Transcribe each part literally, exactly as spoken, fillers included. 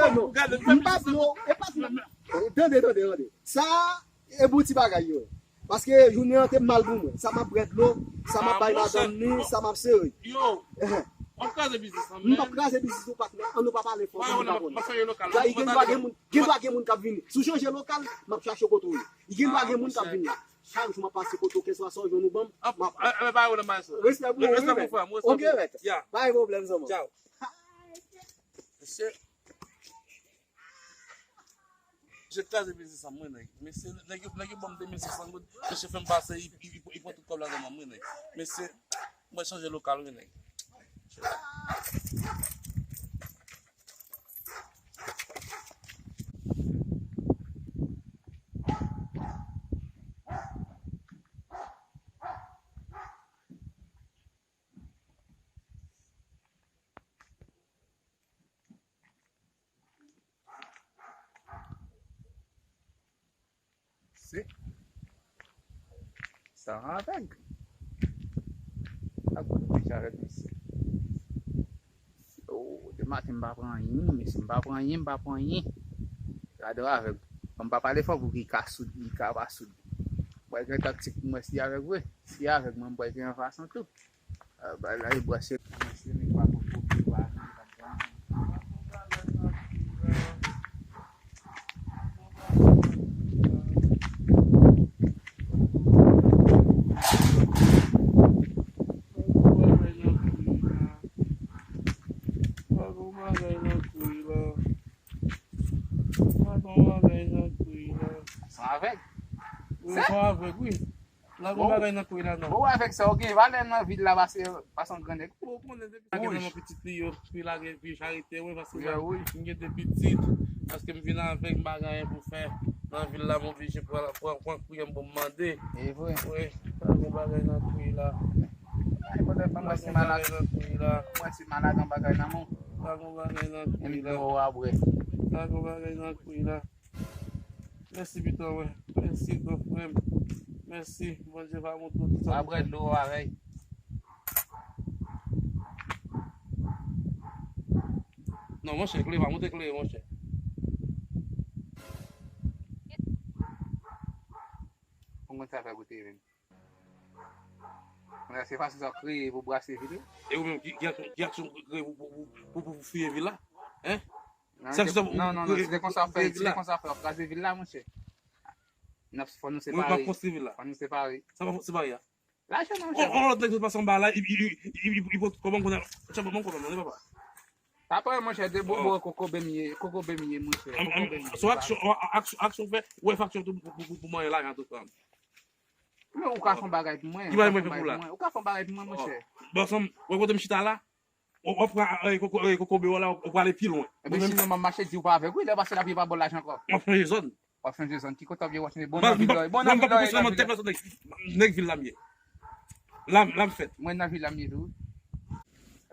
Mesye, non. M pa dlo, e pa dlo. Tande, tande, tande. Sa, e bon ti bagay yo. Paske jounen an te mal pou mwen. Sa m ap bwè dlo, sa m ap bay madanm ni, sa m ap sere. Yo, Ehe. M ap kraze biznis lan, m ap kraze biznis ou, patnè. An nou pa pale fò, sa nou pa konnen. Gen dwa gen moun, gen dwa gen moun k ap vini. Si w chanje lokal, m ap chache kote w ye. Gen dwa gen moun k ap vini la. Chak jou m ap pase kote w, kèlkeswa sa w jwenn ou ban m, m ap. Respè pou ou, wi, men. Ok, mèt. Pa gen pwoblèm, zanmi. Mesye, mesye kraze biznis an mwen, nèg. Mesye, nèg yo, nèg yo ban m de mil senk san goud. Mesye fè m pase, li, li, li, li pran tout kòb lajan nan mwen, nèg. Mesye, mwen chanje lokal, wi, nèg. Se sa avèg. Ap kout pich avèk misye. Oh, de maten m pa pran anyen, mesye, m pa pran anyen, m pa pran anyen. Gade w avèg. Bon, m pa pale fò pou ki ka soud, li ka pa soud. Mwen gen taktik pou mwen si avèg vre. Si avèg mwen, mwen gen yon fason tou. Ah, bagay la, e bwase. Sa avèg? Wi, sa avèg, wi. La gon bagay nan kouy la, non. Bon, avèk sa, ou gen valè nan vil la, pase, pase yon grannèg. Ou konnen depi lage nan men pitit li yo, pi lage, pi charite, wi, paske m gen de pitit, paske m vin avèk, m pa gen anyen pou fè nan vil la, m oblije pran, pran, pran kouy an pou m mande. E vre. Wi, la gon bagay nan kouy la. Ay, mwen, mwen, mwen, se malad. Mwen, se malad an bagay nan men w. La gon bagay nan kouy la. La gon bagay nan kouy la. Mèsi pito mwen. Mèsi gran frè m. Mèsi. Bondye va montre w tout sa. W ap bwè dlo avèk. Non, monchè, klere, pa montre klere, monchè. Ou konn sa fè goute menm. Mwen se fason sa w kreye pou brase vil la. E ou menm, ki, ki aksyon, ki aksyon ou kreye pou, pou, pou, pou, pou fouye vil la? Hein? Non, se, non, non, non, se te konsa fè, se te konsa fè, w ap kraze vil la, monchè. N ap, fò nou separe. Mwen, m ap konstwi vil la. Fò nou separe. Sa pa separe a? Lajan, monchè. On, on lòt nèg sot pase anba la, i, i, i pot kòb an kounye a. Chè, ban m kòb an, non, papa. Pa pran, monchè, de bobo kokobe m ye, kokobe m ye, monchè. Kokobe m ye. Son aksyon, aksyon, aksyon fè, ou wè faktè tou pou, pou, pou, pou manyen lajan tou, frè m. Men ou ka fè yon bagay pou mwen, ou ka fè yon bagay pou mwen, ou ka fè yon bagay pou mwen, monchè. Bon, sanm, wè kote m chita la, w ap pran, eh, koko, eh, kokobe w la, ou prale pi lwen. Ebyen, sinon, m ap mache di ou pa avèk, wi, lè w pase la, pi pa bò lajan ankò. W ap chanje zòn. W ap chanje zòn. Ki kote w ap ye, w ap chanje? Bon, nan vil la, bon, nan vil la, nan vil la. Nèg vil la m ye. La, la m fèt. Mwen nan vil la m ye tou.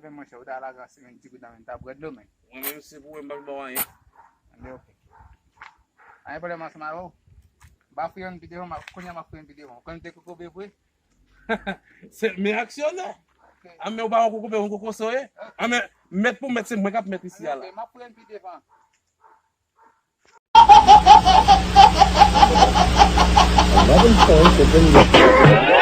Ebyen, monchè, ou ta lage yon ti goud nan men m, ta bwè dlo, men. Mwen menm, se pou mwen, m pa vin ba w anyen. Ebyen, ok. Anyen pwoblèm ansanm avè w. M pa fouye yon pi devan, m ap, kounye a m ap fouye yon pi devan. Ou konn m te kokobe vre? Se, men aksyonè. Ok. A, men ou pa yon kokobe, yon kokoso ye. Ok. A, men mèt pou mèt, se mwen k ap mèt isi a la. Ok, m ap fouye yon pi devan. Eleven point seven.